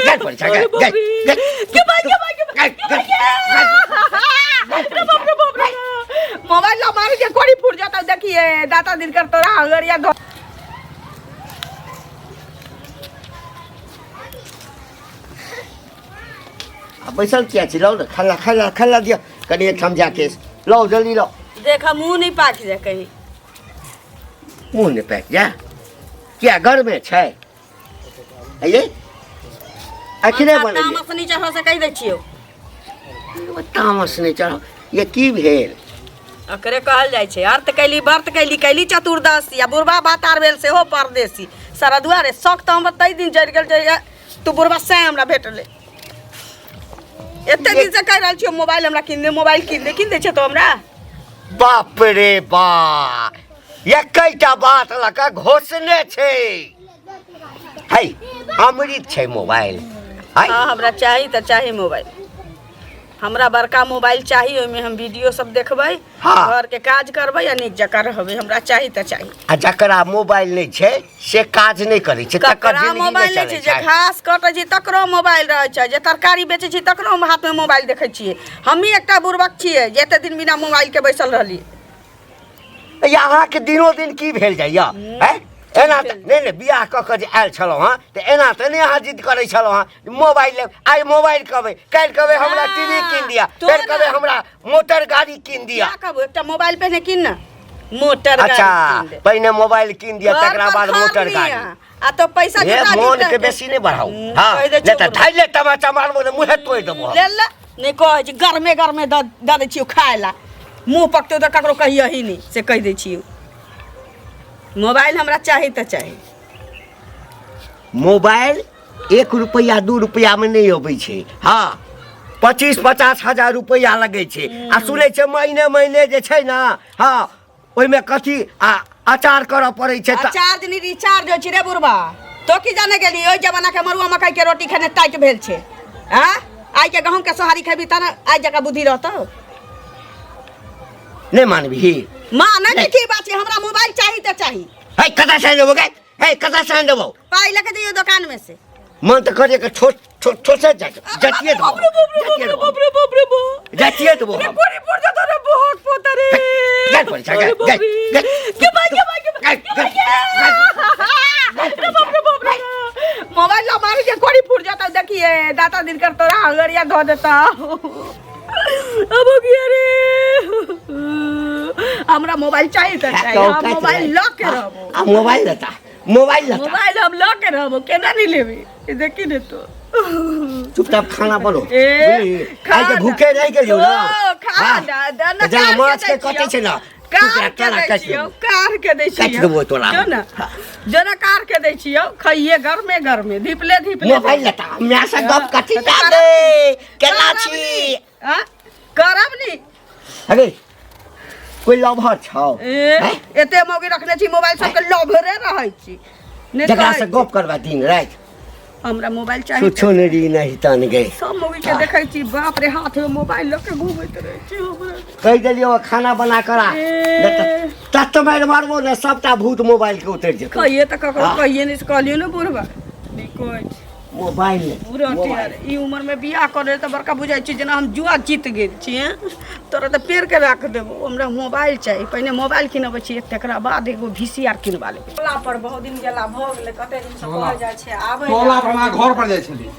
गए पड़ै छै गए गए गए के भाई के भाई के भाई गए गए रे बाप रे बाप रे मोबाइल ला मारू जे कोड़ी फूट जाता देखिए दाता दिन कर तोरा हगरिया धो आ बैसल किया छी लाउ ने खाना खाना खाना दिअ कनि एकठाम जाके लाउ जल्दी लाउ देखा मुंह नहीं पाक जाए कहीं मुँह नहि पाकि जाए किया गरमे छै अये अखने बनेलियै तामस नहीं चढ़ो से कहि दै छियौ तामस नहि चढ़ो ये की भेल एकरे कहल जाइ छै अर्थ कैली व्रत कैली कैली चतुर्दशी आ बुढ़बा भातार भेल सेहो परदेसी सरदुआ रे शौक तऽ हमर ताहि दिन जरि गेल जे तू बुढ़बा सैं हमरा भेटलै एते दिन से कहि रहल छियौ मोबाइल हमरा कीन दे मोबाइल कीन दे कीन दै छै तो हमरा बाप रे बा एकैटा बात लऽ कऽ घोषणे छै है अमृत छै मोबाइल है हाँ हमरा चाही तऽ चाही मोबाइल हमरा बड़का मोबाइल चाही ओहिमे हम वीडियो सब देखबै हाँ। घर के काज करबै आ नीक जकाँ रहबै हमरा चाही तऽ चाही आ जकरा मोबाइल नहि छै से काज नहि करै छै तकर ककरा जिंदगी नहि मोबाइल नहि चलै छै जे छै घास कटै छै तकरो मोबाइल रहै छै जे तरकारी बेचै छै तकरो हम हाथमे मोबाइल देखै छियै हमही एकटा बुड़बक छियै जे एते दिन बिना मोबाइलके बैसल रहलियै ये अहाँके दिनो दिन की भेल जाइए हैं एना तऽ नहि नहि बियाह कऽ कऽ जे आयल छलहुँ हँ तऽ एना तऽ नहि अहाँ जिद करै छलहुँ हँ मोबाइल लेब आइ मोबाइल कहबै काल्हि कहबै हमरा टी वी कीन दिअ तो फेर कहबै ना। हमरा मोटर गाड़ी कीन दिअ क्या कहबो एकटा मोबाइल पहिने कीन ने मोटर गाड़ी अच्छा कीन दे। पहिने मोबाइल कीन दिअ घर तकरा पर बाद खा मोटर लिअ। गाड़ी आ तो पैसा हे जुटा मोन जुटा के बेसी नहीं बढ़ाऊ हाँ कहि दै नहीं तऽ छियौ धैले तमाचा मारबो ने मुँहे तोड़ि देबो हम। ले ले नहि कहै छी गरमे गरमे दऽ दऽ दै छियौ खाय ला मुँह पकतौ तऽ ककरो कहियही नहि से कहि दै छियौ मोबाइल हमरा चाही तऽ चाही मोबाइल एक रुपैआ दू रुपैआमे नहि अबै छै हँ 25-50 हजार रुपैआ लगै छै आ सुनै छै महीने महीने जे छै ने हँ ओहिमे कथी आ अचार करऽ पड़ै छै तऽ चार्ज नहीं रिचार्ज होइ छै रे बुढ़बा तो की जाने गेली ओहि जमाना के मरुआ मकई के रोटी खेने टाइट भेल छै आँ आइ के गहूम के सोहारी खेबी तहन आइ जकाँ बुद्धि रहतौ नहि मानबही माँ नहि की बात छै हमरा मोबाइल चाही तऽ चाही है कतऽ से देबो गे है कतऽ से देबो पाइ लऽ के जइयो दोकान में से मन तऽ करे के छोट छोट छोटे जाय जतिए देबो जतिए देबो जतिए देबो हम। कोरी पड़ जाता रे बहुत पोता रे गए पड़ जा, गए, गए, गए। के भाई के भाई के भाई गए, गए, गए। रे बाप रे बाप रे मोबाइल ला मारू के कोरी फूट जाता देखिए दाता दिन कर तोरा हगरिया धो देता अब हो गया रे हमरा मोबाइल चाहिए त चाहिए हम मोबाइल ल के रहबो आ मोबाइल लेता मोबाइल लेता मोबाइल हम ल के रहबो केना नहीं लेबी ई देखी ने तो चुपचाप खाना बनो ए, बुझली? आइ के खाना। भूखे रहि गेलियौ ना ओ, खाना, हाँ। ना, जेना कार माछ के के दै कटै छै ना कार के तोरा दै काटि छियौ देबौ। कार के दै छियौ काटि देबौ तोरा। जो ना जो ना कार के दै छियौ खाइए गरमे गरमे धीपले धीपले मोबाइल लेता माय से गप कथी तऽ ला करब दे केना करब छी नी, आँ? करब नी अरे कोई लवहर छौ ए, हैं? एते मौगी रखने छी मोबाइल सबके लभरे रहै छी नहि जकरा कहै से छी। गप करबा दिन राति हमरा मोबाइल चाही छुछो नहीं नहीं तन गए सब मौगी के देखै छी बाप रे हाथ में मोबाइल लऽ के घूमैत रहै छी हमरा कहि देलियौ खाना बना कर आ ए। नहि तऽ तत मारि मारबो ने सबटा भूत मोबाइल के उतरि जेतौ कहिए तऽ ककरो हाँ। कहिए नहि से कहलियै ने बुढ़बा नहि कहै छी मोबाइल ने बुढ़ा मोबाइल ई उम्र में बियाह करे तऽ बड़का बुझाइ छै जेना हम जुआ जीत गेल छी हैं तोरा तऽ पेड़ के राख देबो हमरा मोबाइल चाही पहिने मोबाइल किनबै छी तकरा बाद एगो वी सी आर किनबा लेबै टोला पर बहुत दिन गेला भऽ गेलै कते दिन से कहल जाइ छै आबै टोला पर हमरा घर पर जाइ छली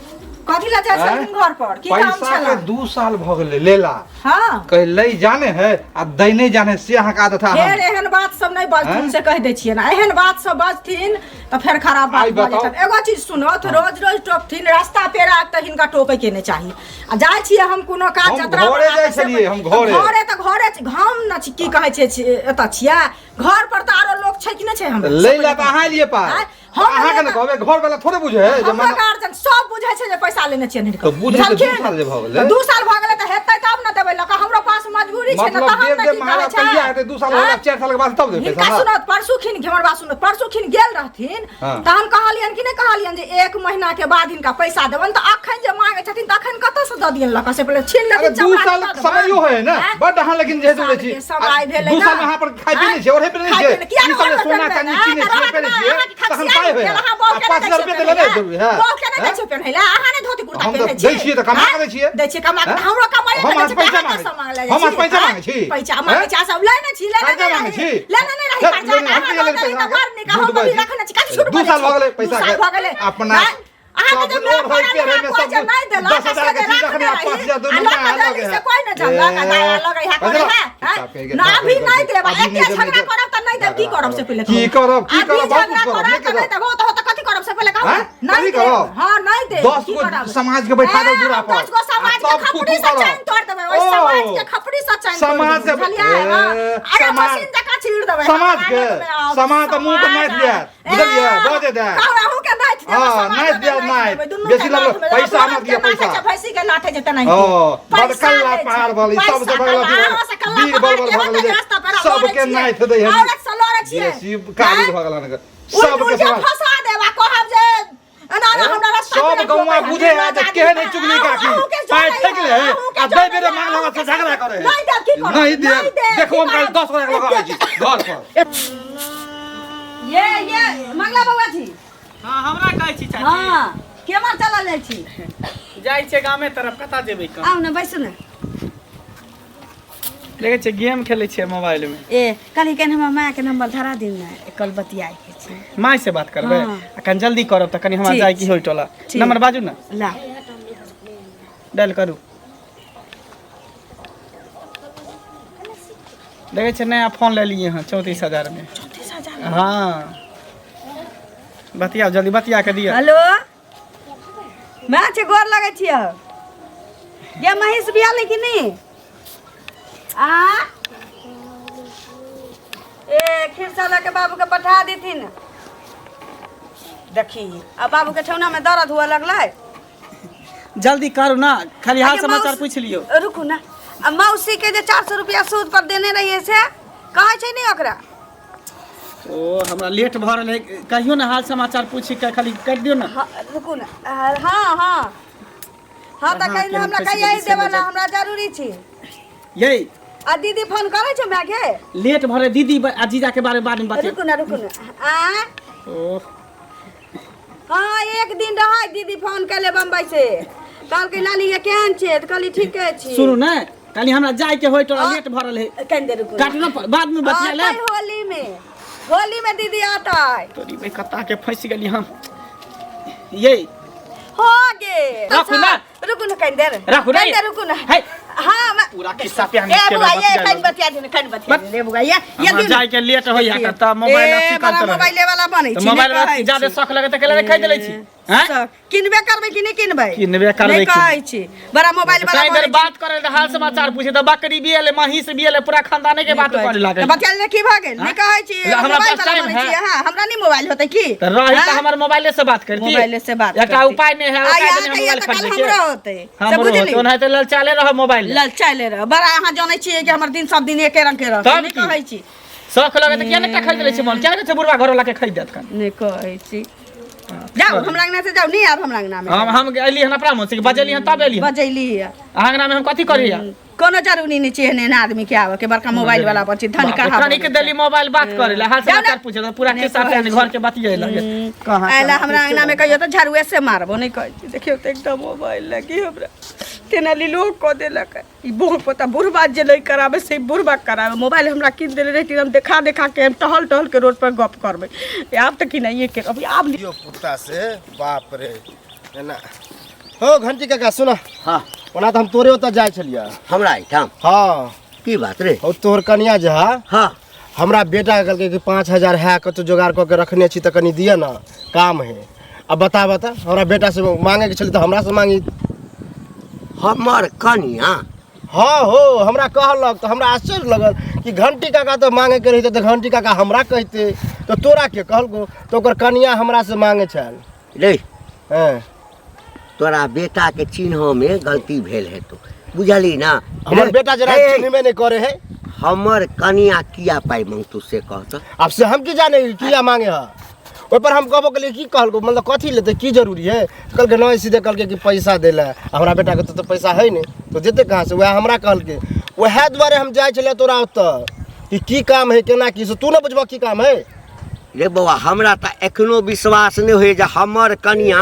कथी लए जाइ छलखिन घर पर की काम पैसा छला के 2 साल भऽ गेलै लेला हाँ कहे लै जाने है आ दै नहीं जाने से अहाँके आदत है फेर एहन बात सब नहीं बजथिन हैं? से कह दै छियै ना एहन बात सब बजथिन तऽ फेर खराब बात आइ भऽ बताउ। जेतनि एगो चीज सुनो तऽ रोज रोज टोकथिन रास्ता पेड़ा तऽ हिनका टोकै के नहि चाही आ जाइ छियै हम कोनो काज हम जतरा घरे बना जाइ कऽ से- छलियै, हम घरे। घरे तऽ घरे छी, हम न छी की कहै छै एतऽ छियै घर पर तऽ आरो लोक छै कि नहि छै हमरा लै ला तऽ अहाँ लिए पाइ आँय? हम अहाँके ने लेबै- कहबै घर वाला थोड़े बुझे है जे हमरा मन गार्जियन सब बुझै छै जे पैसा लेने छियै तऽ बुझै तऽ 2 साल जे भऽ गेलै। 2 साल भऽ गेलै तऽ हेतै तब ने देबै लऽ कऽ हमरो पास मजबूरी छै ने मतलब तहन देव ने देव की कहै महाराज छै कहिया हेतै 2 साल होला 4 साल के बाद तब देब हिनका पैसा सुनत परसू खिन हमर बात सुनत परसू खिन गेल रहथिन हाँ। तहन कहलियन कि नहि कहलियन जे एक महीना के बाद हिनका पैसा देबनि तऽ अखन जे मांगे छथिन तऽ अखन कतऽ से दऽ दियन लऽ कऽ से पहिले छीन अरे लेथिन 2 चमड़ा साल के दऽ देबनि। समयो है ना आँय? बड अहाँ लेकिन जे साल जुड़ै छी के समय भेलै 2 ना। साल में अहाँ पर खाइ पी नहि छै ओढ़े पे नहि खाइ छै पी नहि- किया ई सब नहि जे सोना ओढ़बै चांदी पे? किनै छियै अहाँ पहिरै छियै अहाँके तखन खसिया पाइ होइ भेल, है अहाँ बहू आ के 5000 नहि दै रुपया छियै देले नहि पेन्है जरूरी है लए। बहू के नहि दै छियै पेन्है लए, अहाँ नहि धोती कुर्ता हम तऽ पेन्है छियै। दै छियै तऽ कमा कऽ दै छियै। दै छियै कमा कऽ, हैं? हमरो कमाइए हम कऽ दै अहाँ छियै, पैसा अहाँ मांगै कतऽ मांगै हम अहाँ छी? पैसा मांगै छी पैसा मांगै छी, अहाँ सब लै नहि छी, लै कर्जा नहि मांगै रही, छी? लै नहि रही चल, कर्जा, लेने, हम अहाँ किया दऽ लेबै देली तऽ पैसा बड़ नीक, झूठ हम अभी बाजै छी। रखने छी, कथी झूठ दू बजै साल भऽ छी? गेलै दू पैसा साल के। भऽ गेलै। अपना नहि, अहाँके सब जे दिन माय ओढ़ै पड़ल पेढ़ै रहै, मे कोइ सब जे नहि देलक, 10,000 के से चीज रखने आ रखने 5,000 दू रही। आ महीना लऽ कऽ अहाँ देली लगे से कोइ नहि जानलक, आ दाया लगै है, करै है, हैं? ना अभी नहि देब, अभी एते नहि देब, झगड़ा नहि देब। करब तऽ नहि देब, की करब से पहिले की कहू? करब, की अभी करब, बहुत झगड़ा कुछ करब, करब नहि तऽ नहि करब। देब, हो तऽ कथी करब से पहिले कहू? हैं? नहि कथी देब, करब? हाँ, नहि देब, 10 की गो करब? समाज के बैठा दो ए, दूरा हम पर। 10 गो समाज आ के तब खपड़ी फूफू से करब। चैन तोड़ देबै, ओहि ओ, समाज के खपड़ी से चैन तोड़ समाज देबै, के- बुझलियै? हाँ। ए, अरे समाज- मशीन जकाँ चीर देबै, समाज हम के- आगे देबै, आब समाज तऽ मुँह के समाज नाथि आ- लियात, बुझलियै? ए, बजै देत। कहू, अहूँ के नाथि देबै, हाँ, समाजो नाथि के दियात, नाथि नाथि। देबै, दुनू बेसी के लगलो, नाथि देबै। पैसा औरत मत के दिअ, नाथै पैसा। छै, भैंसी के नाथै छै तेनाहिते। ओ, बड़ पैसा कल्ला दै छै, पहाड़ भऽ गेलै, पैसा सबसँ बड़ कल्ला, अथी अहाँ से कल्ला वीर पहाड़ बल बल के भऽ होतै, गेलै, रास्ता पेरा सबके लड़ै छियै। नाथि दै है। औरत से लड़ै छियै। बेसी काबिल हैं? भऽ गेल हन। उल्ट सबके उल्ट के समाज फंसा देब आ कहब जे एना एना हमरा रास्ता सब पेरा गौवा ठोकै है, बुझे है जे आदमी केहन है है, चुगली अहूँ- काकी अहूँ के पाइ जोड़ै फेंक ले है, है अहूँ के आ दै जोड़ै बेरे है, मांग अहूँ लगत के से झगड़ा करे है। नहि देब की करब नहीं देब देब, देखो की हम काल्हि करब? 10 गोरा के लगाबै छी घर पर ये मंगला बौआ जी हाँ हमरा कहै छी चाची हाँ केम्हर चलल जाइ छी जाइ छियै गामे तरफ कतऽ जेबै कम आउ ने बैसू ने देखै छियै गेम खेलै छियै मोबाइल मे ए कहली कनि हमर मायके नंबर धरा दियौ ने कल बतियाए के छै माय से बात करबै हाँ। आ कनि जल्दी करब तऽ कनि हमरा ठीक जाय की होय टोला ठीक। नंबर बाजू ने ला डायल करू देखै छियै नया फोन लेलियै हँ 34,000 मे 34,000 हाँ बतियाउ जल्दी बतिया के दिअ हेलो माय छै गोर लगै छियै ये महीष बियालै कि नहि आ ए खिरसा लऽ के बाबूके पठा देथिन देखी आ बाबूके ठेहुनामे दर्द हुअ लगलै जल्दी करू ना खाली हाल अगे समाचार मौसी- पूछि लियौ रुकू ना आ मौसी के जे 400 रुपया सूद पर देने रहिए से कहै छै नहि ओकरा ओ हमरा लेट भऽ रहल है कहियो ना हाल समाचार पूछि के खाली करि दियौ ना हाँ, रुकू ना हाँ हाँ हाँ तऽ हाँ, कहि केहन हमरा फँसि कहिया गेली से देबऽ ना बजल। हमरा जरूरी छै यै आ दीदी फोन करै छौ माय के लेट भऽ रहल दीदी आ जीजा के बारे में बाद में बतिया रुकू ना रुकू ना आ ओह हाँ एक दिन रहै दीदी फोन केले बम्बई से कहलकै लाली ये केहन छै तऽ कहली ठीके छी सुनू ने खाली हमरा जाय के होय तोरा हाँ। लेट भऽ रहल है कनि देर रुकू काटू ना बाद में बतिया ले आतै होली में होली में दीदी आतै तोरी भाई कत्ता के फंसि गेली हम ये हो गे राखू ना। रुकू ना कनि देर राखू ना। कनि देर रुकू ना है। हाँ मैं पूरा खिस्सा पे हम ए बुआ ये कनि बतिया दे कनि बतिया दे बुआ ये ये हमरा दिन जाय के लेट होइया कत्ता मोबाइल ए अथी बड़ा करते रहे मोबाइले वाला बनै तऽ छी मोबाइल नहि वाला कहै ज्यादा छी। शौक लगे तऽ केला खरीद लै छी हैं सब किनबे करबै कि नहि किनबै किनबे करबै नहि कि कहै छी बड़ा मोबाइल वाला ताहि देर बात करे तऽ हाल समाचार पूछे तऽ बकरी भी एलै महींस भी एलै पूरा खानदाने के बात करे लागल तऽ बतिया ले की भऽ गेल नहि कहै छी हमरा मोबाइल पास वाला टाइम बनै है। छी अहाँ हमरा नहि मोबाइल होतै की तऽ रही तऽ हैं? हमर मोबाइले से बात करती मोबाइले से बात एकटा करती। उपाय नहि है आ उपाय यहाँ देने हम कहिया मोबाइल तऽ काल्हि खरीदै हमरो के होतै से हमरो होतै बुझली ओनाहिते ललचाले रह मोबाइल ललचाइले रह बड़ा अहाँ जानै छियै कि हमर दिन सब दिन एके रंग के रहतै तब नहि की? कहै छी शौख लगे तऽ किया नहि एकटा खरीद लै छी मोबाइल किया नहि छै बुढ़वा घर वाला के खरीद देत कन नहि कहै छी जाउ हमरा अंगना से जाउ नहि आब हमरा अंगना में हम एली हन अपना मन से बजेली हन तब एली हन बजैली है अहाँ अंगना में हम कथी करी कोनो जरूरी नहीं छै एहन एहन आदमी के आबऽ के बड़का मोबाइल वाला पर छै धन कहाँ कनिक देली मोबाइल बात करे ला हाल जाउ ने। समाचार पूछे तऽ पूरा नहि खिस्सा कहै पे घर के बतिये लगे कहाँ आइला हमरा अंगना में कहियो तऽ झाड़ुए से मारबो नहीं कहै छी देखियौ तऽ एकटा मोबाइल लगी हमरा तेना लीलो कऽ देलक ई बूढ़ पोता बुढ़बा जे नहि कराबे से बुढ़बा कराबे मोबाइल हमरा कीन देने रहिती हम देखा देखा के हम टहल टहल के रोड पर गप करबै आब तऽ किनाइए के अभी आब धियो पुता से बाप रे एना हो घंटी काका सुन हाँ ओना तऽ हम तोरे ओतऽ जाइ छलियै हमरा एहिठाम हाँ की बात रे हो तोहर कनिया जे है हाँ हमरा बेटा कहलकै कि 5000 है कतौ जोगाड़ कऽ के रखने छी तऽ कनि दिअ ने काम है अब बता बता हमरा बेटा से मांगे के छलै तऽ हमरा से मांगी हमर कनिया हाँ हो हमरा कहलक तऽ हमरा आश्चर्य लगल कि घंटी काका तऽ मांगे के रहिते तऽ घंटी काका हमरा कहिते तऽ तोरा के कहलको तऽ ओकर कनिया हमरा से मांगे छल रे हँ तोरा बेटाके चिन्हऽमे गलती भेल हेतौ बुझली ना। हमर बेटा जरा हे, चिन्हबे नहि करे है। हमर कनिया किया पाइ मांगतू से कह तऽ। अब से हम की जाने किया मांगे है, ओहि पर हम कहबो के लिए की कहलको, मतलब कथी लेते की जरूरी है। कहलकै नहीं, सीधे कहलकै कि पैसा दे ला, हमरा बेटा के तो पैसा है नहीं तो देते कहाँ से। वएह हमरा कहलकै, वएह दुआरे हम जाइ छलियै तोरा ओतऽ कि की काम है केना की, से तू ने बुझबह की काम है। रे बौआ, हमरा तऽ एखनो विश्वास नहि होइए जे हमर कनिया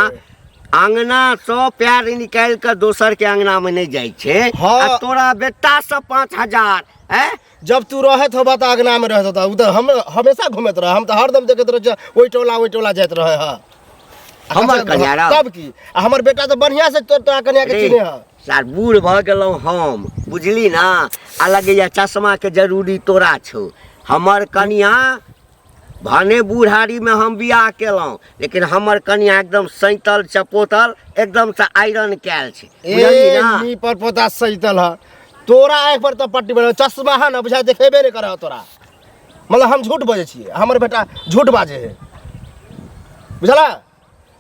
आंगना सँ पैर निकालि कऽ दोसर के आंगना में नहीं जाइ छै। हाँ। आ तोरा बेटा से 5000 हैं? जब तू रहत होबा तऽ अंगना में रहत होता, उ तऽ हम हमेशा घूमैत रह, हम तऽ हरदम देखैत रहै छियै ओहि टोला ओहि टोला जाइत रहै है। हमर कनिया रह? तब की, आ हमर बेटा तऽ बढ़िया से तोरा कनिया के रे, चिन्हे है। सार बूढ़ भऽ गेलहुँ हम, बुझली ना, आ लगैया चश्मा के जरूरी तोरा छौ। हमर कनिया भने बूढ़ारी में हम बियाह केलहुँ, लेकिन हमर कनिया एकदम सैतल चपोतल एकदम से आयरन कयल छै, बुझली ए ना। नी पर पोता सैतल है तोरा, आँखि पर तऽ पट्टी बन चश्मा है ना, बुझा देखेबे नहीं करे तोरा। मतलब हम झूठ बजै छियै, हमर बेटा झूठ बाजे है, बुझला।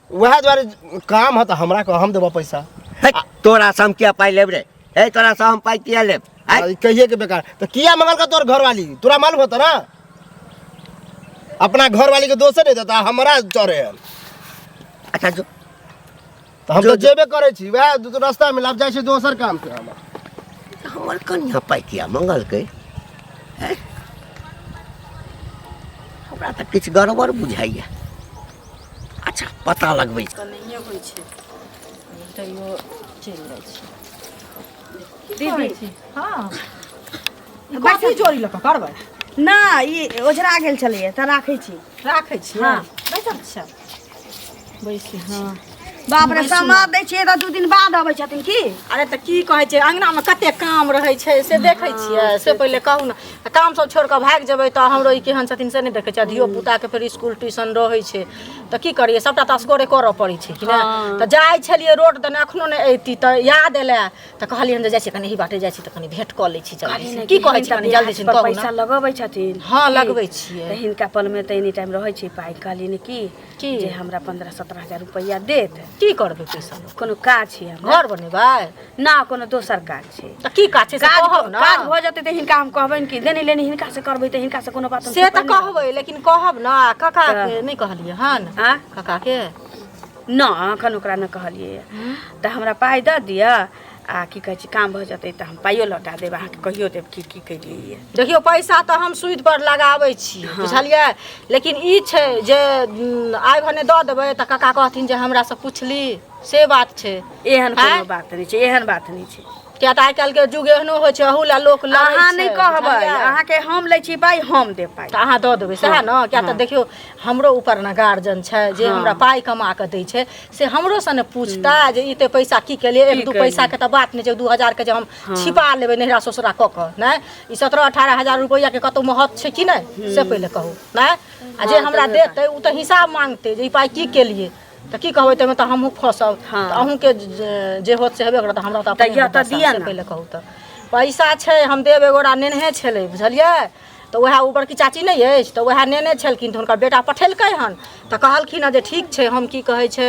वएह दुआरे काम है तऽ हमरा कह, हम देबऽ पैसा। हे, तोरा से हम किया पाइ लेब रे? हे, तोरा से हम पाइ किया लेब? आँय? आ, ई कहिए के बेकार तऽ किया मंगलका तोर घरवाली, तोरा मालूम होता ना, अपना घरवाली के दोषे नहीं देता, हमरा चढ़े है। अच्छा जो तऽ हम जो- तऽ जेबे करै छी, वएह रास्ता में आब जाइ छी दोसर काम से हम। हमर कनिया पाइ किया मंगलकै? हैं? हमरा तऽ किछु गड़बड़ बुझाइया। अच्छा पता लगबै छी। तऽ नहिए होइ छै तैयो चलि जाइ छै दीदी। हँ, कथी जोड़ी लऽ कऽ करबै? ना, ई ओझरा गेल छलैया तऽ राखै छी। राखै छी? हँ। बैसल छै, बैसी। हँ, बाप रे, समाद दै छियै तऽ 2 दिन बाद अबै छथिन की? अरे तऽ की कहै छै, अङ्गनामे कते काम रहै छै से देखै छियै, से पहिले कहू ने। आ काम सब छोड़ि कऽ भागि जेबै तऽ हमरो ई केहन छथिन से नहि देखै छियै। आ धियो पुताके फेर इसकुल ट्यूशन रहै छै तऽ की करियै, सभटा तऽ असगरे करऽ पड़ै छै कि नहि। तऽ जाइ छलियै रोड दने, एखनो नहि अयती तऽ याद एलै तऽ कहलियै जे जाइ छियै कनि एही बाटे जाइ छी तऽ कनि भेँट कऽ लै छी जल्दी से। की कहै छी, कनि जल्दी से कहू पैसा ने। लगबै छथिन? हँ, लगबै छियै। तऽ हिनका पलमे तऽ एनी टाइम रहै छै पाइ। कहलियै ने की की? जे हमरा 15-17 हजार रुपैआ देत। की करबै पैसा लऽ? कोनो काज छै हमरा। घर बनेबै? ना, कोनो दोसर काज छै। तऽ की काज छै से काज कहब ने। काज भऽ जेतै तऽ हिनका हम कहबनि कि देने लेने हिनका से करबै, तऽ हिनका से कोनो बात हम से तऽ छुपेबै नहि। कहबै, लेकिन कहब ने। आ काका के नहि कहलियै हन? आँ? काका के न, एखन ओकरा नहि कहलियै। तऽ हमरा पाइ दऽ दिअ आ की कहै छै, काम भऽ जेतै तऽ हम पाइयो लौटा देब अहाँके, कहियो देब कि की केलियै। देखियौ, पैसा तऽ हम सूद पर लगाबै छी, बुझलियै, लेकिन ई छै जे आइ भने दऽ देबै तऽ काका कहथिन जे हमरासँ पुछली, से बात छै। एहन आँय? कोनो बात नहि छै, एहन बात नहि छै। किया तऽ आइ काल्हिके युग एहनो होइ छै, अहू लए लोक लड़ै अहाँ छै, नहि कहबै। बुझलियै? अहाँके हम लै छी पाइ, हम देब पाइ। तऽ अहाँ दऽ देबै सएह ने? किया तऽ देखियौ, हमरो ऊपर ने गार्जियन छै जे हमरा पाइ कमा कऽ दै छै, से हमरोसँ ने पूछता जे ई तऽ पैसा की केलियै। एक की दू केलियै? पैसाके तऽ बात नहि छै, 2000 के जे हम छिपा लेबै नैहरा ससुरा कऽ कऽ। नहि, ई 17-18 हजार रुपैआके कतहु महत्व छै कि नहि, से पहिले कहू। नहि, आ जे हमरा देतै ओ तऽ हिसाब मांगतै जे ई पाइ की केलियै, तऽ की कहबै? ताहिमे तऽ हमहूँ फँसब। हँ। तऽ अहूँके जे होत से हेबे करत, हमरा तऽ अपने तऽ होत तऽ दशा, दिअ से ने। पहिले कहू तऽ पैसा छै, हम देब। एगोरा नेनहे छलै, बुझलियै, तऽ उएह ओ बड़की चाची नहि अछि, तऽ उएह नेने छलखिन, तऽ हुनकर बेटा पठेलकै हन, तऽ कहलखिन हँ जे ठीक छै, हम की कहै छै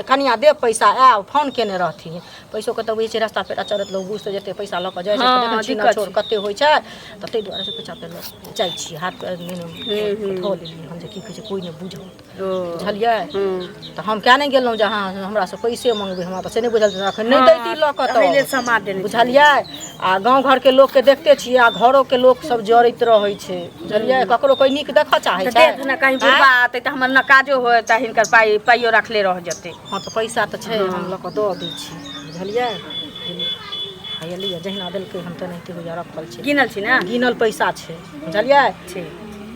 कनिया देब पैसा, आयब। फोन केने रहथिन। पैसोके तऽ बुझै छियै, रस्ता पेरा चलैत लोक बुझि तऽ जेतै पैसा लऽ कऽ जाइ छै तऽ हँ, देखै छी ने दिक्कत छोर छै। कते होइ छै, तऽ ताहि दुआरे से पैसा पे लऽ जाइ छियै। हाथ पैर धऽ लेलियै हम जे की कहै छै, कोइ नहि बुझत, बुझलियै। तऽ हम किया नहि गेलहुँ जे अहाँ हमरासँ पैसे मङ्गबै? हमरा तऽ से नहि बुझल छै, एखन नहि दैती लऽ कऽ एहि लेल तऽ समाद देने बुझलियै। आ गाँव घरके लोकके देखते छियै, आ घरोके लोक सब जरैत रहै छै, बुझलियै, ककरो कोइ नीक देखऽ चाहै तऽ छै? देख ने, कहीं बुढ़बा आते तऽ हमर न काजो होत आ हिनकर पाइ पाइयो रखले रह जेतै। हँ, तऽ पैसा तऽ छै, हम लऽ कऽ दऽ दै छी, बुझलियै। हैया लिअ, जहिना देलकै हम तेनाहिते होइया रखल छै। गिनल छी ने? गिनल पैसा छै, बुझलियै। ठीक।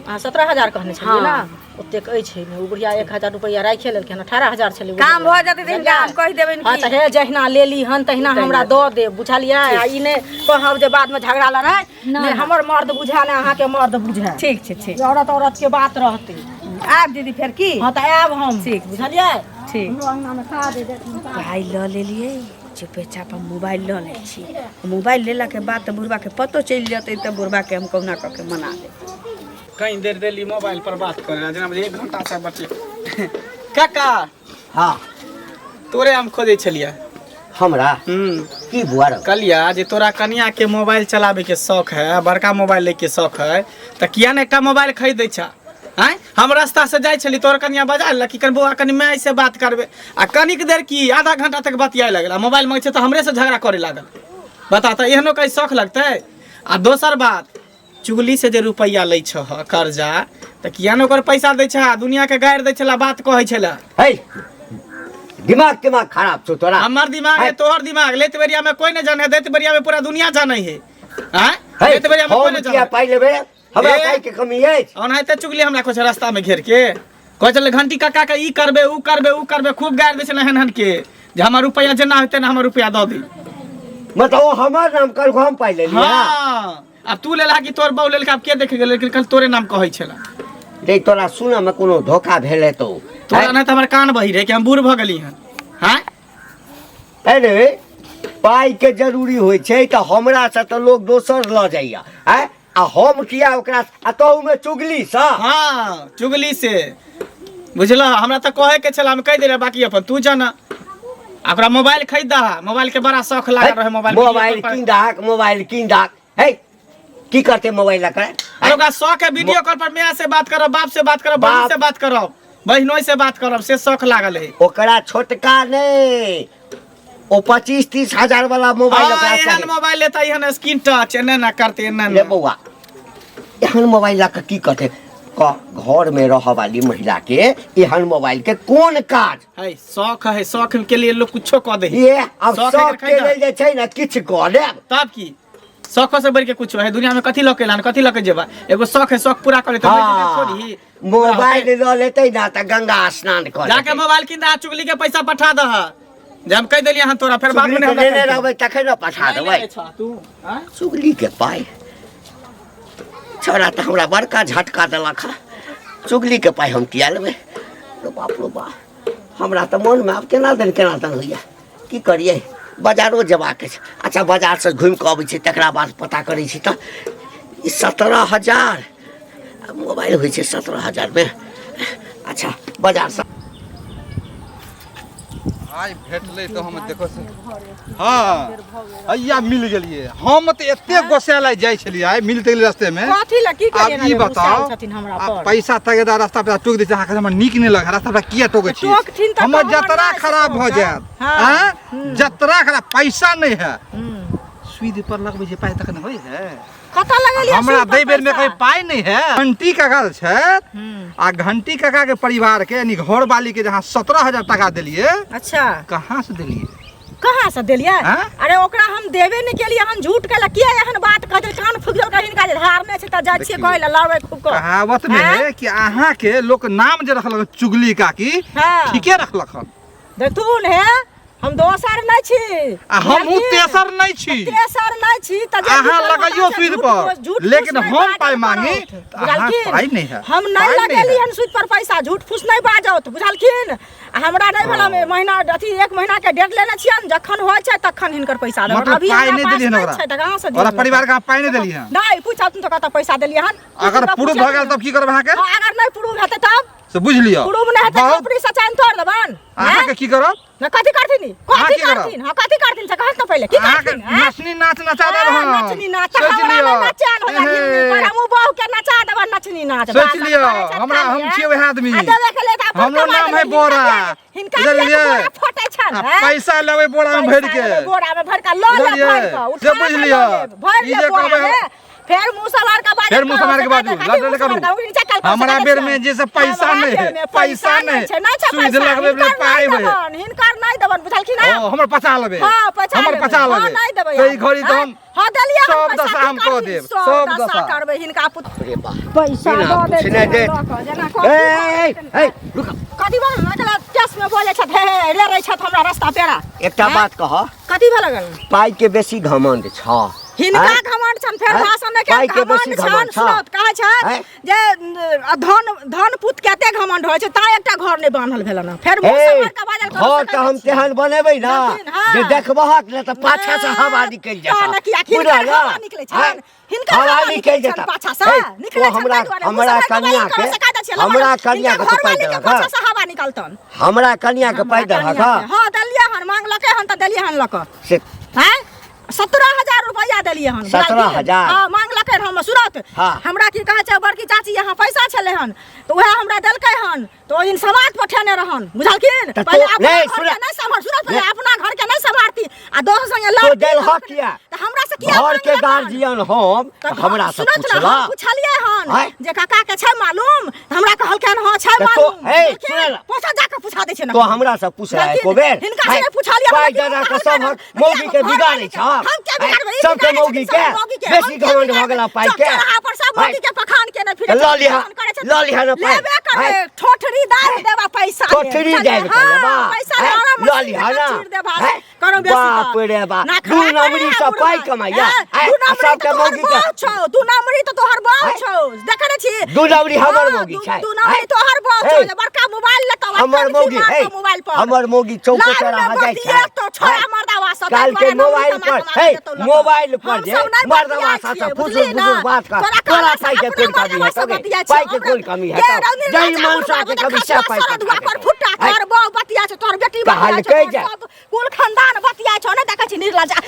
अहाँ 17,000 कहने छलियै ने? हँ। ओतेक अछि एहिमे। ओ बुढ़िया 1000 रुपैआ राखि लेलखिन, 18,000 छलै। काम भऽ जेतै तऽ हिनका हम कहि देबनि हँ कि तऽ हे, जहिना लेली हन तहिना हमरा दऽ देब, बुझलियै। आ ई नहि कहब जे बादमे झगड़ा लड़ाइ नहि हमर मर्द बुझाए नहि अहाँके मर्द बुझाए। ठीक छै, ठीक। औरत औरत के बात रहतै। आब दीदी फेर की? हँ, तऽ आयब हम। ठीक। बुझलियै। ठीक। पाइ लऽ लेलियै, चुपे चाप हम मोबाइल लऽ लै छी। मोबाइल लेलाके बाद तऽ बुढ़बाके पतो चलि जेतै, तऽ बुढ़बाके हम कहुना कऽ के मना देब। कहीं देर देली मोबाइल पर बात करे ला, जेना बुझे 1 घंटा से बचे। काका। हँ। तोरे हम खोजै छलियै। हमरा? हम्म। की बुआ रौ कलिया जे तोरा कनिया के मोबाइल चलावे के शौक है, बड़का मोबाइल ले के शौक है, तऽ किया ने एकटा मोबाइल खरीद दै छा? आँय, हम रास्ता से जाइ छली, तोहर कनिया बजा लेलक कि कनि बौआ कनि माय से बात करबै, आ कनिक देर की आधा घंटा तक बतियाए लगल, आ मोबाइल मांगै छै तऽ हमरे से झगड़ा करे लागल। बता तऽ एहनो कहीं शौक लगतै? आ दोसर बात, चुगली से जे रुपैआ लै छह कर्जा, तऽ किया ने ओकर पैसा दै छह? दुनिया के गारि दै छला, बात कहै छला। है, दिमाग तिमाग खराब छौ तोरा। हमर दिमाग है तोहर दिमाग, लेत बेरिया में कोई नहीं जाने, दैत बेरिया में पूरा दुनिया जाने है। आँय, है, लेत बेरिया में कोई हम नहीं किया जाने। पाइ लेबै? हमरा ए। पाइ के कमी अछि? ओनाहिते चुगली हमरा कुछ रास्ता में घेर के कहै छलै घंटी काका के ई करबे ऊ करबे ऊ करबे, खूब गारि दै छलै एहन एहन के जे हमर रुपैआ जेना हेतै ने हमर रुपैआ दऽ दी। मतलब ओ हमर नाम कल हम पाइ लेलियै? हाँ, आब तू लेलहा कि तोहर बहू लेलका आब के देख गेलै, लेकिन कल तोरे नाम कहै छलै। रे तोरा सुनऽ में कोनो धोखा भेल हेतौ। तोरा नहि तऽ हमर कान बही रहे कि हम बूढ़ भऽ गेली हन? हाँ अरे पाइ के जरूरी होइ छै तऽ हमरा से तऽ लोग दोसर लऽ जाइया, आँय, आ हम किया ओकरा, आ तहूमे चुगली सँ? हाँ चुगली से, बुझलह? हमरा तऽ कहे के छल, हम कहि देले, बाकी अपन तू जाना। आ ओकरा मोबाइल खरीद दहा, मोबाइल के बड़ा शौख लागल रहे। मोबाइल मोबाइल कीन दहक, मोबाइल कीन दहक। हे, की करते मोबाइल लऽ कऽ? अरे ओकरा शौक है वीडियो कॉल पर माय से बात करब, बाप से बात करब, बहन से बात करब, बहिनोई से बात करब, से शौक लागल है। ओकरा छोटका नहि, ओ 25-30 हजार वाला मोबाइल हाँ, ओकरा एहन चाही। मोबाइल लेता, एहन स्क्रीन टच एना ना करते एना रे ना। बौआ, एहन मोबाइल लऽ कऽ की करते? घर में रहऽ वाली महिला के एहन मोबाइल के कोन काज? है शौक है, शौक के लिए लोग कुछो कऽ दे। ये आब शौक है शौक के के खरीदा। लेल जे छै ने किछु कऽ लेब। तब की शौक से बढ़ के कुछो है दुनिया में? कथी लऽ के एला, कथी लऽ के जेबा? एगो शौक है, शौक पूरा करे तऽ हाँ, थोड़ी मोबाइल लऽ लेतै ने तऽ गंगा स्नान कऽ जाके लेतै। मोबाइल किन दे, चुगली के पैसा पठा दह जे हम कहि देलियै हन तोरा, फेर बाद में चुगली नहि के हमरा लेने कहि रहबै तखन ने पठा नहि देबै। लेने छह तू, आँय? चुगली के पाइ, छोड़ा तऽ हमरा बड़का झटका देलक हँ। चुगली के पाइ हम किया लेबै? रो बाप रो बाप, हमरा तऽ मोनमे आब केना दन केना दन होइया। की करियै, बाजारो जेबाक छै। अच्छा, बाजारसँ घुमि कऽ अबै छी, तकरा बाद पता करै छी। तऽ ई 17,000 मोबाइल होइ छै 17,000मे? अच्छा, बाजारसँ आइ भेटलै तऽ हम देखो से, हाँ हैया मिल गेलियै। हम तऽ एते गोसाय जाइ छलियै, आइ मिलते गेलियै रस्ते में। कथी लए की आब करियै? ई बताओ, छथिन हमरा आ पर पैसा तगेदा रास्ता पे टोक दै छै अहाँके, हमरा नीक नहि लगै। रास्ता पर किया टोकै छी? टोकथिन तऽ हमर हमर जतरा नहि खराब भऽ से जायत। हाँ। आँय, जतरा खराब, पैसा नहि है। सुइद पर लगबै छै पाइ तखन होइ है। कतऽ लगेलियै हमरा सुइ पर दै बेर में पैसा? कहीं पाइ नहि है। घंटी काका छै आ घंटी काका के परिवार के यानी घर वाली के जहाँ 17,000 टका देलियै। अच्छा, कहाँ से देलियै? कहाँ से देलियै? हाँ? अरे ओकरा हम देबे नहि केलियै। हम झूठ कहला किया एहन बात कह देल? कान फूकि देलकै हिनका जे धारने छै तऽ जाइ छियै देखियौ। कहै लए लड़बै खूब कऽ। कहावत में हाँ? है कि अहाँ के लोक नाम जे रखलक चुगली काकी, हाँ। ठीके रखलक हन। देखथुन हे, हम दोसर नहि छी आ हमहूँ बुझलखिन? तेसर नहि छी। तेसर नहि छी तऽ जे अहाँ झूठ लगैयौ छै, सूद झूठ पर, झूठ लेकिन फूस नहि हम बाजल पाइ मांगी करौथ, तऽ अहाँ बुझलखिन? पाइ नहि है। हम पाइ नहि नहि लगेली है। हन सूद पर पैसा। झूठ फूस नहि बाजौत, बुझलखिन? आ हमरा नहि भेल। हम महीना अथी एक महीना के डेट लेने छियनि, जखन होइ छै तखन हिनकर पैसा देबनि। मतलब अभी पाइ हमरा नहि पास देलियनि नहि ओकरा? छै तऽ कहाँ से ओकरा दियनि? परिवार के अहाँ पाइ नहि देलियै हन? नहि, पूछब तऽ कतऽ पैसा देलियै हन? अगर हुनका प्रूफ पूछब। भऽ गेल तब की करब अहाँके? हँ, अगर नहि प्रूफ हेतै तब से बुझि लिअ। प्रूफ नहि हेतै, बहुत कंपनी से चैन तोड़ देबनि। अहाँके की करब? ना कथी करथिन ई? अहाँ कथी की करब? करथिन? हाँ, कथी करथिन से कहत न पहिले की अहाँके करथिन, हैं? नचनी नाच नचा देब हाँ, हम। नचनी नाच सोचि हमरा लिअ। नहि नचान होला एहे। पर हमहूँ बहू के नचा देबन नचनी नाच। सोचि बात लिअ, करै छथि हमरा खाली, हम हैं? छियै वएह आदमी। आ देबे के लेल तऽ अपन हमरो कमा नाम है देबै। बोरा। हिनका किया बुझलियै? बोरा फटै छनि, आ हैं? पैसा लेबै बोरा में भरि पैसा के। लेबै बोरा में भरि के लऽ ले, बुझलियै? भरि के से उठा बुझि के लिअ। लऽ लेब, भरि ई ले जे बोरा कहबै में। फेर मुँह सम्हार के बाजू। फेर मुँह सम्हार के बाजू, लड़ लड़ करू। हमरा बेर में जे से पैसा नहि है, पैसा नहि। छै, नहि छै सुइद पैसा। लगबै हिनकर पाइ नहि होय। देबनि, हिनकर नहि देबनि, बुझलखिन ना? ओ, हमर पचा लेबै। हाँ, पचा हमर लेबै। पचा हाँ, लेबै। नहि देबै तऽ ई आब। घड़ी तऽ हम हाँ, देलियै हम सब पैसा, दशा की हम कऽ करथिन? देब, सब सब दशा दशा। करबै हिनका पुत रे बा, पैसा बिना दऽ दै पूछने छियै देत। लऽ कऽ, जेना ए, कथी ए, ए, रुक। कथी भेल? एकरा केस में बोलै छथि, हे हे रे रे छथि हमरा रास्ता पेड़ा। एकटा हैं? बात कह। कथी भेल गन? पाइ के बेसी घमंड छ हिनका आँय? घमंड छन, फेर आँय? भाषण नहि पाइ के बेसी घमंड छन। घमंड छ। सुनत कहै छै आँय? जे न, धन धन पुत कते घमंड होइ छै, तां एकटा घर नहि बान्हल भेलन हँ। फेर मुँह हे, सम्हार के बाजल करू, घर से तऽ हम कहै छियै। तेहन बनेबै ने बुझलखिन? हाँ। जे देखबहक ने तऽ पाछा से हवा निकलि तऽ ने कि जेतऽ। हिनकर बुझल? हवा निकलै छनि? आँय? हिनकर हवा हवा निकलि निकलै छनि जेतऽ। पाछा से? हे, निकलै ओ छनि हमरा ताहि दुआरे मुँह हमरा सम्हार के कनिया बाजल करू, के से कहै छियै, हमरा हिनकर कनिया के तू पाइ घरवाली के देलक पाछा हँ? से हवा निकलतनि। हमरा कनिया के पाइ हमरा देलक कनिया हँ? के। हाँ, देलियै हन, मांगलकै हन तऽ देलियै हन लऽ कऽ। से आँय? 17,000 रुपैआ देलियै हन। 17,000? हँ, मांगलकै हम सुरत। हाँ। हमरा की कहै छै, बड़की चाची यहाँ पैसा छलै हन तऽ उएह हमरा देलकै हन, तऽ ओहि दिन समाज पठेने रहन, बुझलखिन? तऽ पहिले तो- अपना नहि, घर सुन- के नहि सम्हार, सुनत, पहिले नहि। अपना घर के नहि सम्हारती आ दोसर संगे तो लड़ती। देलहक किया? तऽ हमरा से किया घर के मांगलक हन? गार्जियन हम तऽ तऽ हमरा से सुनत ने, पूछला। हम पुछलियै हन आँय? जे काका के छै मालूम, तऽ हमरा कहलखिन हँ छै तऽ तो- मालूम। हे, बुझलखिन? सुनऽ ने। पोसा जाके पूछा दै छै ने। तो हमरा से पूछला बुझलखिन? एको बेर? हिनका से आँय? नहि पुछलियै, पाइ लेकिन दऽ दऽ कऽ कहलखिन सभक हन, मौगी के घर बिगाड़ै छह। हम किया बिगाड़बै? ई सबके बिगाड़ै मौगी छथिन, के सब मौगी के। बेसी हम किया घमंड भऽ बिगाड़बै? गेला पाइ चौक के। चौराहा पर सब आँय? मौगी के पखान के नहि फिरै लऽ छथिन, लिहऽ, पखान करै छथिन। लऽ लिहऽ ने पाइ। लेबे करबै, आँय? ठोठरी दाबि देबा पैसा ले। ठोठरी बुझलियै? दाबि के हँ, लेबा। पैसा आँय? लऽ लऽ मशीन लिहऽ जकाँ ने। चीर देबा। आँय? करो बेसी बाप तऽ। रे बाप, ना दू खड़ा नमरी करे से है पाइ बुढ़बा। कमाइया। हैं? आँय? दू आ नमरी सबके तऽ तोहर मौगी के बाप छौ, दू नमरी तऽ तोहर बाप आँय? छौ, देखै नहि छी? दू नमरी हमर हँ, मौगी छै। दू नमरी आँय? तोहर बाप छौ, हे। जे बड़का मोबाइल लेतौ आ हमर कनखी मौगी मारतौ हे, मोबाइल पर। हमर मौगी चौको लाल में चौराहा जाइ छै। बतियेतौ, छोड़ा आँय? मर्दावा सब, काल ताहि के दुआरे नमरी मोबाइल कमा पर कमा हे के देतौ लऽ कऽ। मोबाइल पर हम जे सब नहि मर्दवा बतियाइ सा छियै, फुसुर बुझलिही ने? फुसुर बात कर तोरा तोरा कहला से पाइ के अपना कोन कमी मर्दवा हेतौ सब गे? बतियाइ छै, पाइ के हमरा कोन कमी के हेतौ? रौनी जहि राजा मनसा बुढ़बा के बता कभी खसुआ से पाइ सरद पठा हुआ पर देतौ। फुट्टा, आँय? तोहर बहू बतिया छौ, तोहर बेटी बतिया छौ, कहलकै तोहर जे सब कुल खानदान बतिया छौ। नहि देखै छी निर्लज्जा,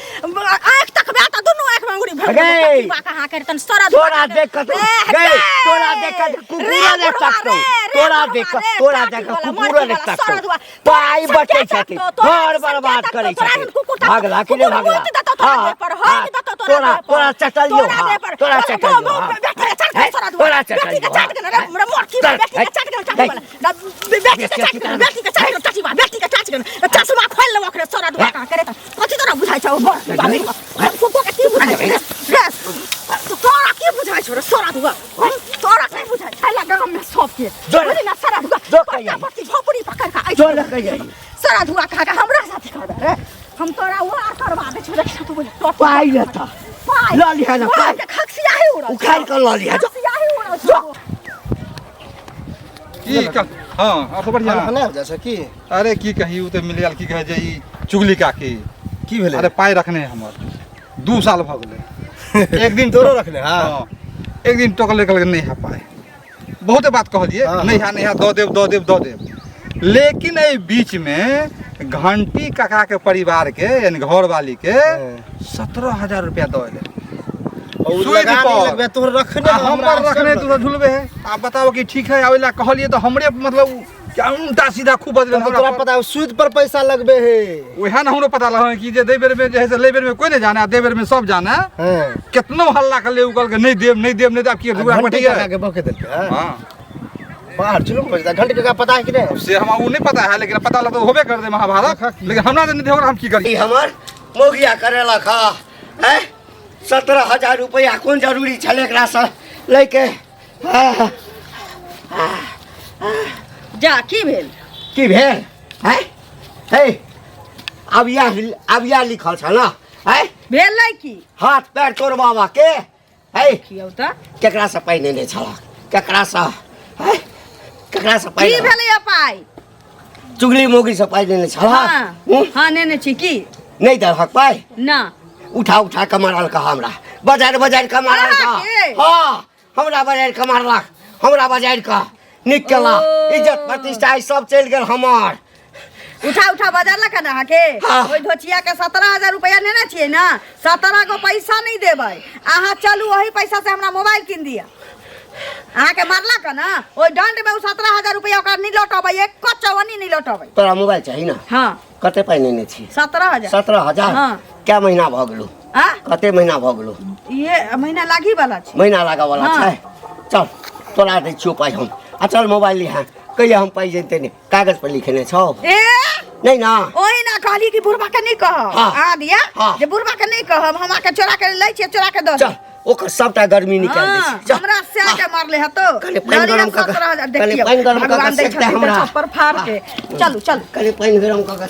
आँखि तकबे तऽ दुनू आँखि में अंगुरी भरि देबौ। गै। कटिबा कहाँ करतन सरद तोरा देख कऽ गै, तोरा देख कऽ कुकुरो ने तकतौ, तोरा देख कऽ, तोरा देख कऽ कुकुरो ने तकतौ। पाइ बटै छथिन, घर बर्बाद करै छथिन। भागला कि नहि भागला? हाँ, हाँ, तोरा तोरा चटलियौ, हाँ, तोरा चटलियौ, हाँ। हे, तोरा चटलियौ, हाँ। चश्मा खोलि लेबो ओकरे सरद हुआ कहाँ करे। कथी तोरा बुझाइ छौ? की बुझाइ छौ रे? तोरा की बुझाइ छौ रे सरद हुआ? तोरा की बुझाइ छै? गाम में सबके जो बुझली ना सरद हुआ जो पत्ता पत्ती झोपड़ी पकड़ के जो लऽ कहियै। सरद हुआ कहाँ के हमरा साथे करबे रे? हम तोरा वार करबा दै छौ। देख तू बोले पाइ लेता। पाइ लऽ लिहऽ ने पाइ। के खक्सियाही उड़ल उखाड़ि कऽ लऽ लिहऽ, जो। खक्सियाही उड़ल छौ। की कल हाँ, और सब बढ़िया? खाना हो जाइ छै की? अरे की कही, उ तऽ मिल गेल। की कहै छै ई चुगली काकी। की भेलै? अरे पाइ रखने है हमर 2 साल भऽ गेलै, एक दिन तोरो रखने? हाँ। हाँ, एक दिन टोकले, कहलकै नहीं है पाइ। बहुते बात कहलिए, हाँ। नहीं है, नहीं है, दऽ देब, दऽ देब, दऽ देब। लेकिन एहि बीच में घंटी काका के परिवार के यानी घरवाली के 17,000 रुपया दऽ एलै। और सुइ लगा पर। नहीं लगबे तोहर रखने। आ हमर रखने तू झुलबे है। आप बताओ कि ठीक है? ओहि ला कहलिए तऽ हमरे मतलब क्या उल्टा सीधा खूब बजलै तब हमरा तोरा पर। पता है, सूद पर पैसा लगबे है। वएह ने हमरो पता लगल कि जे दै बेर में जे है से लै बेर में कोई नहीं जाने आ दै बेर में सब जाने। हाँ। केतनो हल्ला कर ले, उ कहलकै नहीं देब, नहीं देब, नहीं देब। की दुआ घंटी पठैया काका के बके देलकै? हाँ? हाँ। बाहर चलू बजता घंटी काका पता है कि नहीं? से हमरा उ नहीं पता है, लेकिन पता लगता होबे कर दे महाभारत। लेकिन हमरा जे नहीं देब, हम की करी? ई हमर मौगिया करेलक हँ। हैं, 17,000 रुपैआ कोन जरूरी छलै एकरासँ लैके? हाँ, जा, की भेल? की भेल? हैं हे, आब इएह, आब इएह लिखल छ ने? हैं? भेल नहि की? हाथ पैर तोड़ बाबा के। है कियौ तऽ केकरासँ पाइ नेने छलक? केकरासँ? हैं, केकरासँ पाइ की लेलक? भेलै पाइ? चुगली मौगीसँ पाइ नेने छलक? हाँ। हूँ? हाँ, नेने छी। की? नहि देलहक पाइ? ना। उठा उठा कऽ मारल कऽ हमरा, बजार बजार कऽ मारल कऽ। अहाँके? हाँ, हमरा बजार कऽ मारलक, हमरा बजार कऽ नीक केला। ओ। इज्जत प्रतिष्ठा ई सब चलि गेल हमर। उठा उठा बजरलक हन अहाँके? हाँ। ओहि धोचिया के 17,000 रुपया नेने छियै ने, 17 गो पैसा नहि देबै अहाँ। चलू, ओही पैसा से हमरा मोबाइल कीन दिअ। अहाँके मारलक हन ने, ओहि दंड में ओ 17,000 रुपया ओकरा नहि लौटबै, एक चवनी नहि लौटबै। तोरा मोबाइल चाही ने? हाँ। कते पाइ नेने छी? 17,000। 17,000? हाँ। कै महीना भऽ गेलौ? आ कते महीना भऽ गेलौ? ये महीना लागी वाला छै। महीना लागऽ वाला? हाँ। छै, चल तोरा दै छियौ पाइ हम। आ चल मोबाइल लिहा। कहिया हम पाइ जनिते नहि, कागज पर लिखेने छौ? ए नहि ना। ओही ना कहली कि बुढ़बा के नहीं कहब। हाँ। आ दिया हाँ। जे बुढ़बा के नहीं कहब, हम आके चोरा के लै छियै, चोरा के दऽ चल, ओकर सबटा गर्मी निकालि दै हाँ, छी, चल। हमरा सएह के मारले हतो। कनि पानि गरम कऽ कऽ- 17,000 कनि देखियौ पानि गरम कऽ कऽ भगवान दै सेकतै छथिन तऽ हमरा। छप्पर फाड़ के। चलू चलू। कनि पानि गरम कऽ कऽ।